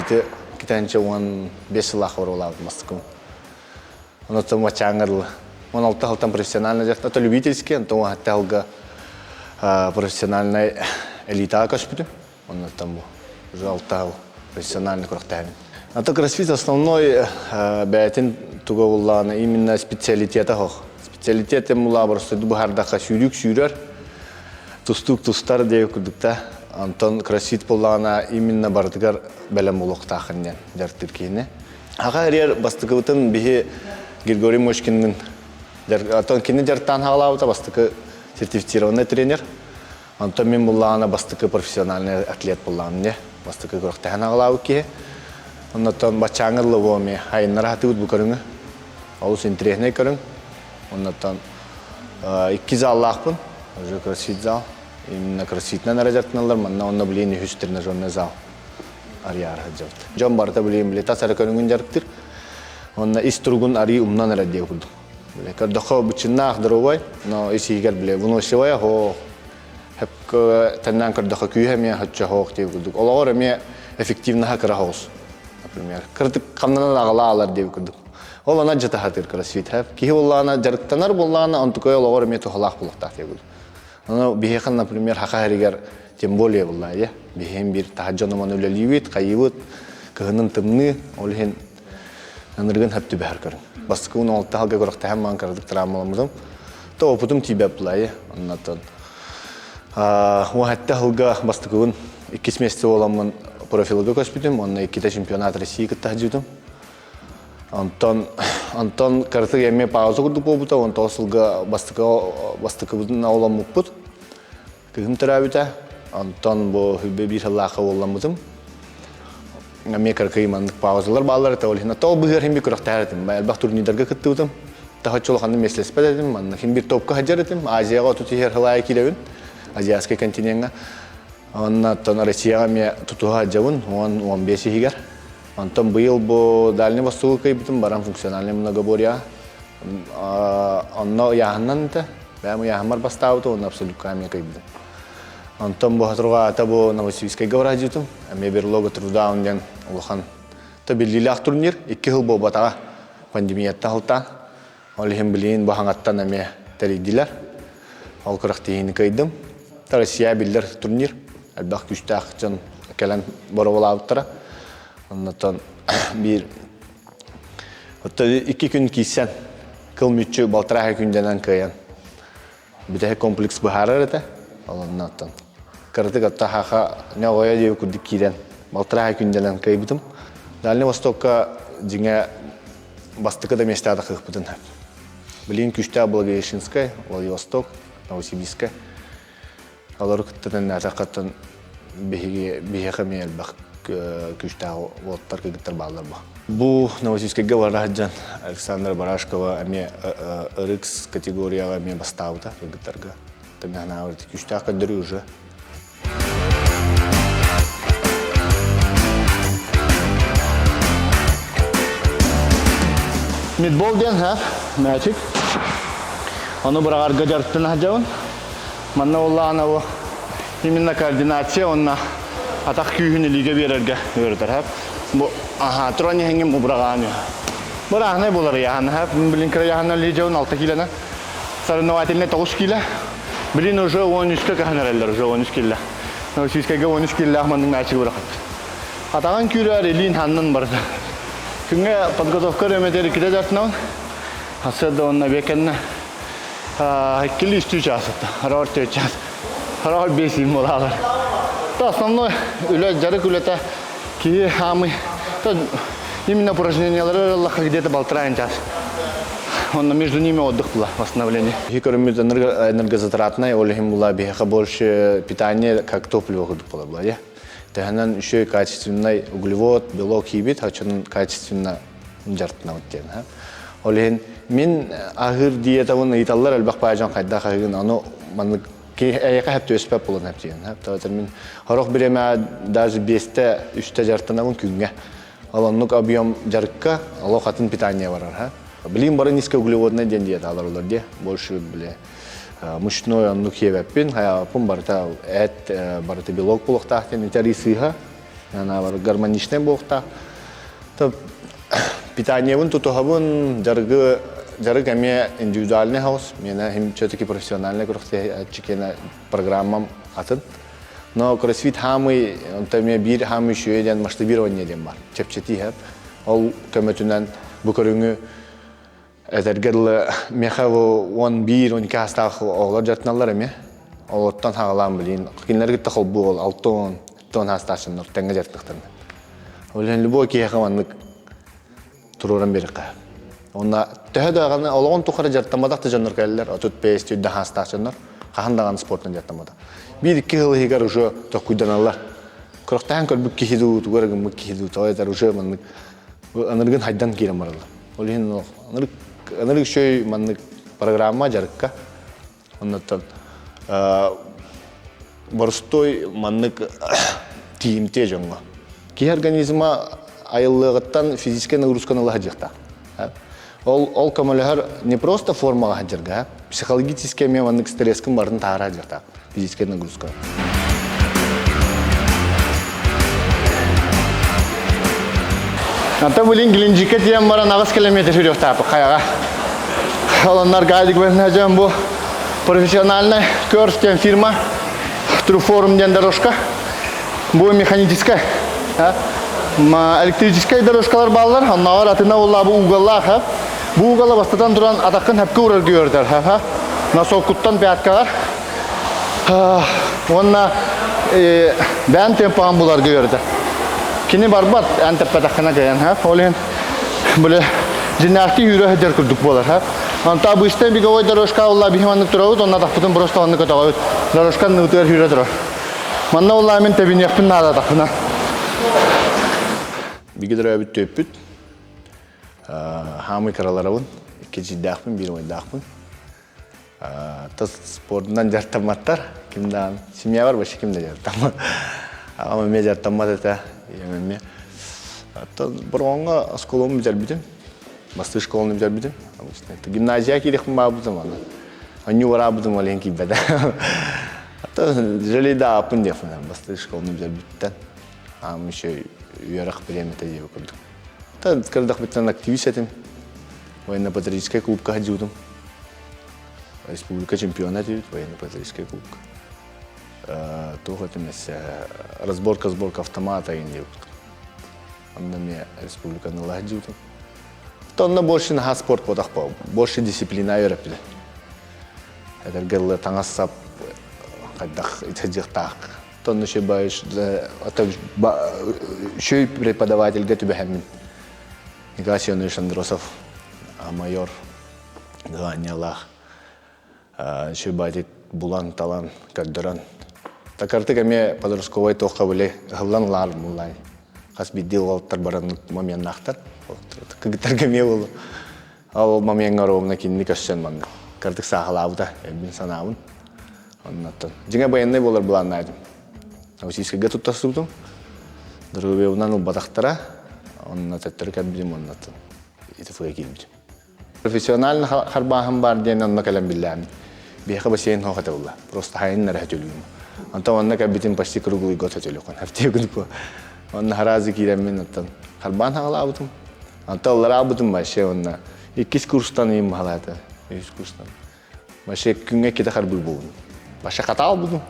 кроссфиты 2015 сыллаах боруолаабытым бастакым. Онон баччааҥҥа дылы. 16 сылтан профессиональный дьарык, это любительский, онтон 17 сылга профессиональнай элитаҕа көспүтүм. Оннуттан бу уже алта сыл профессиональный күрэхтэһэбин. А то кроссфит основной бэйэтин туга буллаҕына именно специалитета хох. Специалитет була просто быһардахха сүүрүк сүүрэр, тустуук тустар диэки курдукта. Онтон кроссфит буллаҕына именно барытыгар бэлэм буолуохтааххын диэн дьарыктыыр киһини. Аха эрийэр бастакыбытын биһи Григорий Мошкиннын Оттон кини дьарыктаан хаалаабыта бастакы сертифицированный тренер. Онтон мин буллаҕына бастакы профессиональный атлет буллаҕым дьэ. Бастакы күрэхтэһэн аҕалаабыт киһи. Оннуттан баччааҥҥа дылы буо айыннара сатыыбыт бу көрүҥү. Олус интэриэһинэй көрүҥ. Оннуттан икки заллаахпын. Уже кроссфит зал. Именно кроссфитынан эрэ дьарыктаналлар. Манна онно билигин үһүс тренажерный зал арыйаары сылдьабыт. Дьон барыта билигин били тас эрэ көрүҥүн дьарыктыыр. Онно ис туругун арыы умнан эрэ диэ курдук. Бile көрдөххө быччыннаах здоровай, но ис иһигэр бile выносливая хоох. Хөпкө тэннээн көрдөххө күүһэ эмиэ хоччо хоох диэ курдук. Олоҕор эмиэ эффективнаһа кыра хоҕус. Например, кырдык хамнанан аҕалаалар диэ курдук. Ол ана дьатаһатыр кроссфит хэп. Киһи буоллаҕына дьарыктанар буоллаҕына онтукай олоҕор эмиэ туһалаах буолуохтаах диэ курдук. Ону биһиэхэ, например, Хаха сиригэр тем более булла дии. Биһиэм биир таһырдьа ону-маны үлэлиибит, хайыыбыт, кыһынын тымныы, ол иһин ынырыгын хөп түбэһэр көрүҥ. Бастакы 16 сылга күрэхтэһэн маан кыратык травмаламмытым. То опытым тиийбэт була дии. Оннотон 17 сылга бастакыбын иккис миэстэ буоламмын профилга көспүтүм, уонна иккитэ чемпионат России кытта сылдьыбытым. Онтон онтон кыратык эмиэ пауза курдук буолбута, 19 сылга бастакы бастакыбытын оҕоломмуппут. Кыыһым төрөөбүтэ. Онтон бу хүббэ биир сыллаахха уолламмытым. Эмиэ кыракый маннык паузалар бааллар этэ, ол иһин тоҕо быһыар иһин бир күрэхтэһэр этим. Элбэх турнирдарга кыттыбытым. Таһыччы улаханнык миэстэлэспэт этим. Маннык иһин бир топка сылдьар этим. Азияҕа 30 иһэр сыл аайы киирэбин. Азиатскай континеҥҥа. Онно оттон Россияҕа эмиэ тутуһа сылдьабын, 10-15 иһигэр. Онтон быйыл бу Дальний Востогу кыайбытым, баран функциональный многоборье. Онно ыйааһыннан этэ. Бэйэм ыйааһыммар бастаабытым, уонна абсолютка эмиэ кыайбытым. Онтон бу Хатырҕаата бу Новосибирскайга бараадьытым. Эмиэ Берлога Трудаун диэн улахан то биллиилээх турнир. Икки сыл буолбатаҕа пандемияттан сылтаан. Ол иһин билигин бу хаҥаттан эмиэ тэрийдилэр. Ол күрэхтэһиини кыайдым. Россия биллэр турнир. Элбэх күүстээх дьон кэлэн боруобалаабыттара. Оннотон биир икки күн киирсэн кыл мүччү балтараа күндэнэн кыайан бүтэһик комплекс быһаарар этэ. Ол оннуттан кыратык атта хаха ньоҕойо диэби курдук киирэн балтараа күндэнэн кыайбытым. Дальний Востокка дьиҥэ бастакы да миэстэҕэ тахыахпытын сөп. Билигин күүстээх Благовещенскай, Владивосток, Новосибирскай. Олору кытта тэннээтэххэ биһиги биһиэхэ эмиэ элбэх күүстээх уолаттар кыргыттар бааллар бу. Бу Новосибирскайга бара сылдьан Александра Барашкова эмиэ RX категорияҕа эмиэ бастаабыта кыргыттарга. Тэҥнэһэн күүстээх көрдөрүү уже. Мидбол диэн ха, мээчик. Ону быраҕарга дьарыктана сылдьабын. Манна буоллаҕына бу именно координация уонна атах күүһүн илиигэ биэрэргэ үөрэтэр хэп. Бу аха туран иһэҥҥин бу быраҕаан үһү. Бырааһынай буолар ыйааһын хэп. Блин кыра ыйааһыннар илиижэбин 6 киилэнэн. Соревновательный 9 киилэ. Блин уже 13-кэ көһөн эрэллэр, уже 13 киилэ. Новосибирскайга 13 киилэлээх маннык мээчик бырахат. Атаҕын күүрэр, илиин ханнын барыта. Күҥҥэ подготовка өрөмөтөр иккитэ дьартынабын. Сарсыарда уонна эбиэт кэннэ иккилии үстүү чаас Араҕар төрт чаас. Араҕар биэс иин буолаалар. Основной үлэ, дьарык үлэтэ киһи хаамый. Именно упражнениялары ыллахха где-то полтора час. Онно между ними отдых была, восстановление. Биһи көрүммүт энергозатратнай, ол иһин була биһиэхэ больше питание как топливо курдук була була дии. Тэһэнэн үчүгэй качественный углевод, белок хийбит, очонун качественно дьарыктанабыт диэн. Ол иһин мин аһыыр диетабын ыйыталлар элбэх баай дьон хайдах аһыыгын, ону маннык эйиэхэ хэп түөспэт буолан хэп диэн. Тоҕо мин сорох бириэмэ даже биэстэ, үстэ дьарыктанабын күҥҥэ. Ол оннук объем дьарыкка олох атын питание барар. Билигин бары низкоуглеводный диэн диеталар олор дии. Больше бile мучной оннук сиэбэппин, хайааппын барыта эт, барыта белок буолуохтаах диэн итэр сыыһа. Анаабар гармоничнай буолуохтаах. Питаниебын тутуһабын, дьарыгы дьарык эмиэ индивидуальный хаус. Миэнэ хим все-таки профессиональный күрэхтэһээччи программам атын. Но кроссфит хаамый, онто эмиэ биир хаамый үчүгэй диэн масштабирование диэн бар. Чэпчэтии хэп. Ол көмөтүнэн бу көрүҥү этэргэ дылы миэхэ бу 11-12 саастаах оҕолор дьарыктаналлар эмиэ. Олортон хаҕалаан билин кинилэри кытта холбуу ол 6 10 саастаах дьоннор тэҥҥэ дьарыктахтарына. Ол иһин любой киһиэхэ маннык туруоран биэриэххэ. Уонна төһө даҕаны олоҕун тухары дьарыктамматах да дьоннор кэлэллэр, 35 түйдэ саастаах дьоннор хаһан даҕаны спортан дьарыктамматах. Биир-икки сыл иһигэр уже токкуйданаллар. Күрэхтэһэн көрбүт киһи дуу, тугу эрэ гыммыт киһи дуу, тоҕо этэр уже маннык ынырыгын хайдан киирэн бараллар. Ол иһин ынырык ынырык үчүгэй маннык программа дьарыкка. Оннуттан боростуой маннык тиийимтиэ дьоҥҥо. Киһи организма айыллыаҕыттан физическэй нагрузканы ыла сылдьыахтаах. Ол, ол көмөлөһөр не просто формаҕа сылдьарга, психологически эмиэ маннык стресскин барытын таһаара сылдьыахтаах физическэй нагрузка. Ата билин Геленджикке тиийэн баран 8 километр жүрүөхтааппыт хайаҕа. Олоннор Гадик дьон бу профессиональный Curve диэн фирма Труформ диэн дорожка. Бу механическая. Электрическай дорожкалар бааллар. Оннооҕор атына улла бу уголлаах. Бу угала бастатан туран атаххын хөпкө урарга үөрэтэр. Носоккуттан пяткаҕар. Уонна бэйэн темпаҕын буларга үөрэтэр. Кини барбат, эн тэппэтэххинэ кыайан. Ол иһин били дьиннээхтии үүрэ сылдьар курдук буолар. Онто обычный беговой дорожка улла биһи маннык турабыт, онно атахпытын просто оннук көтөҕөбүт. Дорожка нытыгар үүрэ турар. Манна улла мин тэбиниэхпин наада атахпына. Биги төрөөбүт түөппүт. Хаамый кыраларабын, икки дьиийдээхпин, биир убайдаахпын. Тас спордунан дьарыктамматтар. Ким даҕаны семьябар вообще ким да дьарыктаммат. Аҕам эмиэ дьарыктаммат этэ, ийэм эмиэ. Оттон Бороҕоҥҥо оскуолабын бүтэрбитим. Бастыыр школаны бүтэрбитим. Обычно гимназия киириэхпин баҕарбытым аны. Онньу бараабытым ол иһин киирбэтэ. Оттон жалейдаабыппын диэхпин бастыыр школаны бүтэрбиттэн. Аам еще үөрэх бириэмэтэ диэбит курдук. Оттон кырдахпыттан активист этим. Военно-патриотическай клубка сылдьыбытым. Республика чемпиона этибит военно-патриотическай клубка. Туох этим разборка-сборка автомата диэбит. Онно эмиэ республиканы ыла сылдьыбытым. Онно больше наһаа спорт буотах больше дисциплина үөрэппитэ. Этэргэ дылы таҥас-сап хайдах сылдьыахтаах. Тонна үчүгэй преподавательгэ түбэһэммин Николай Семенович Андросов майор званиелаах үчүгэй булан-талан көрдөрөн такартык эмиэ подростковай туохха били ыһыллан ылаар буллай хас биирдии уолаттар баран моменнаахтар кыргыттарга эмиэ буолу ол момеҥҥа ровно кинини көрсөн манна кырдык саахалаабыта эбин санаабын оннуттан дьиҥэ военный буолар былааннаатым Новосибирскайга туттарсыбытым. Здоровьебынан ылбатахтара. Онно төттөрү кэлбитим оннуттан ИТФ-га киирбитим. Профессионально харбааһын бар диэн онно кэлэн биллээммит. Биһиэхэ бассейн суох этэ буолла. Просто хайын эрэ сөтөлүүм. Онтон онно кэлбитим почти круглый год сөтөлүөххүн хэптиэ күнү Онно харазы киирэммин оттон харбаан хаҕалаабытым. Онтон ыллараабытым вообще онно иккис курстан ыйым баһалаата. Үһүс курстан. Вообще күҥҥэ иккитэ харбыыр буолбутум. Вообще хатаал будум.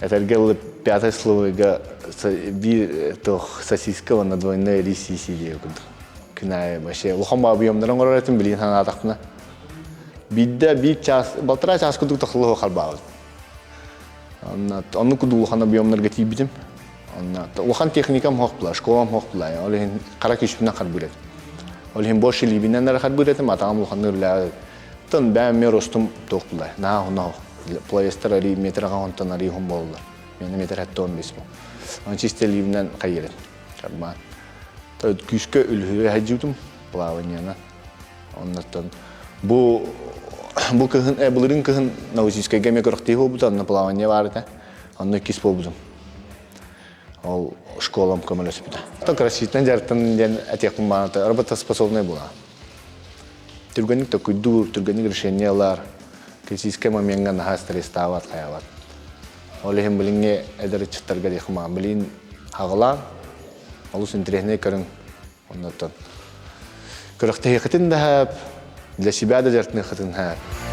Этэргэ дылы пятый слойга биир туох сосиска уонна двойной рис сии диэ курдук. Күн аайы вообще улахан объемнарын оҥорор этим билигин санаатахпына. Биирдэ биир час, полтора час курдук тохтолуһу харбаабыт. Онно оннук курдук улахан объемнарга тиийбитим. Онно улахан техникам суох була, школам суох була. Ол иһин хара күүспүнэн харбыыр этим. Ол иһин больше илиибинэн эрэ харбыыр этим, атаҕым улаханнык үлэлээбэт. Оттон бэйэм эмиэ ростум туох була, наһаа уһун Плоестар арыы метр онтон арыы уһун буолаллар. Миэнэ метр 75 бу. Оны чисто илиибинэн хайыыр этим. Карман. Күүскэ үлүһүйэ сылдьыбытым плаваниена. Оннуттан бу бу кыһын былырыын кыһын Новосибирскайга эмиэ күрэхтэһии буолбута, онно плавание баар этэ. Онно иккис буолбутум. Ол школам көмөлөспүтэ. Кроссфитынан дьарыктанын диэн этиэхпин баҕарабын, работоспособнай буолаҕын. Түргэнник толкуйдуур, түргэнник решение ылар, критическэй момеҥҥа наһаа стресстаабат, хайаабат. Ол иһин билиҥҥи эдэр ыччаттарга диэххэ билигин. Хаҕылаан, олус интэриэһинэй көрүҥ. Оннуттан күрэхтэһиэххитин да для себя да дьарыктаныаххытын сөп.